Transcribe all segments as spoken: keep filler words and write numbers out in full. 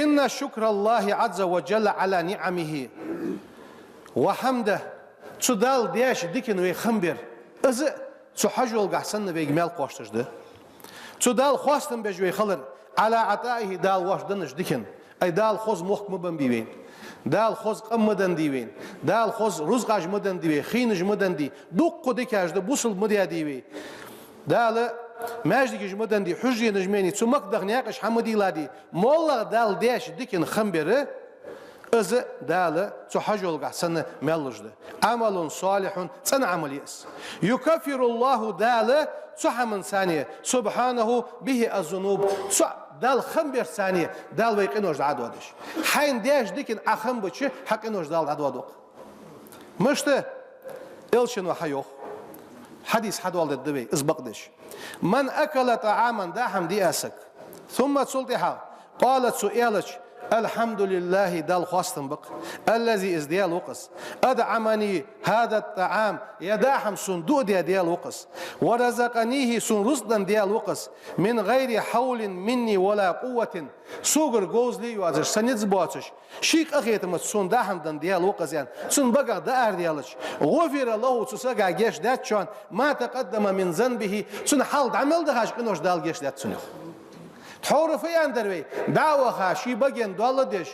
إن شكر الله عز وجل على نعمه وحمده. Цу Дала деча дикана вай хам бер, из а цу хьажолгахь санна вайга маьл кхошташ да. Цу Дала хоастам беш вай хилар, على عطائه, Дала вайна деннача дикана. Ай, Дала хоза мохк ма беннабий вайна, Дала хоза къам ма деннадий вайна, Дала хоза рузкъаш ма деннадий вай, хинаш ма деннадий, дуккха дикаш да, бусалба ма даьдий вай. Дала маьждигаш ма деннадий, хьужаренаш ма еннадий, цу Макка даха наькъаш хьа ма дийладий, моллагӀа Дала деча дикана хам бер, из а Дала цу хьажолгахь санна маьл луш да. عمل صالح, цӀена Ӏамал я из. يكفر الله, Дала цу хӀаман санна, سبحانه به الذنوب, цу Дала хам бер санна, Дала вай къинош дӀадоадеш. Хьайна деча дикана Ӏа хам бича, хьа къинош Дала дӀадоаду-кх. Мишта? Элчано хьайоах. Хьадис хьадоаладергда вай, из бакъдеш. من أكل طعاما, даа хӀама диа саг, ثم, цул тӀехьагӀа, قال, цо аьлча, الحمد لله, Далла хоастам ба-кх, الذي, из Даьла ва-кх из, أطعمني هذا الطعام, ер даа хӀама сона дуа даь Даьла ва-кх из, ورزقنيه, сона рузкъа денна Даьла ва-кх из, من غير حول مني ولا قوة, согара говзал а йоацаш, са низ а боацаш, ший къахетамца сона даа хӀама денна Даьла ва-кх из, аьнна, цун багах дӀаарадаьлча, غفر له, цу сага гешт даьд шоана, ما تقدم من ذنبه, цун хьалха дӀа мел дахача къинош Дала гешт даьд цунна, йоах. Тхьовра фу аьннадар вай? ДӀа а ваха, ший баген доал а деш,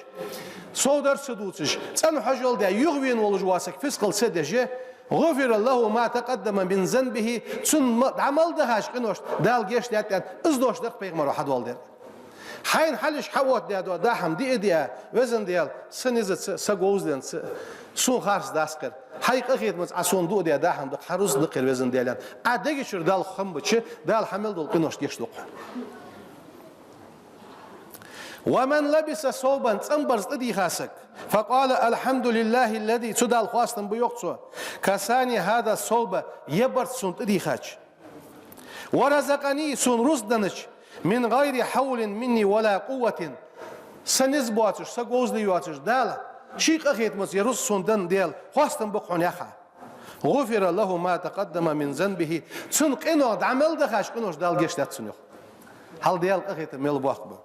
совдар а ца дувцаш, цӀена хьажол даь, юхавена волаш вола саг фискъал ца деш, غفر له ما تقدم من ذنبه, цун ма-, дӀа мел дахача къиношта Дала гешт даьд, аьнна, из дош да-кх пайхамаро хьадоаладер. Хьайна хьалхашка хьаоттадаь дола даа хӀама диа а диа, везан Даьла, са низаца, са говзаленца сона харц дац-кх ер. Хьай къахетамца Ӏа сона дуа даь даа хӀама да-кх, хьа рузкъа да-кх ер, везан Даьла, аьнна, Ӏа дега чура Далла хам бича, Дала хьа мел дола къинош гешт ду-кх хьона. ومن لبس ثوبا, цӀена барзкъа тӀадийха саг, فقال الحمد لله الذي, цу Далла хоастам ба, йоах цо, كساني هذا الثوب, ер барзкъа сона тӀадийхача, ورزقني, сона рузкъа деннача, من غير حول مني ولا قوة, са низ боацаш, са говзал а йоацаш, Дала ший къахетамца ер рузкъа сона денна Даьла хоастам ба-кх хьона, яхаш, غفر له ما تقدم من ذنبه, цун къиношта, дӀа мел дахача къиношта Дала гешт даьд цунна, йоах. Хьал Даьла къахетам мел боккха ба.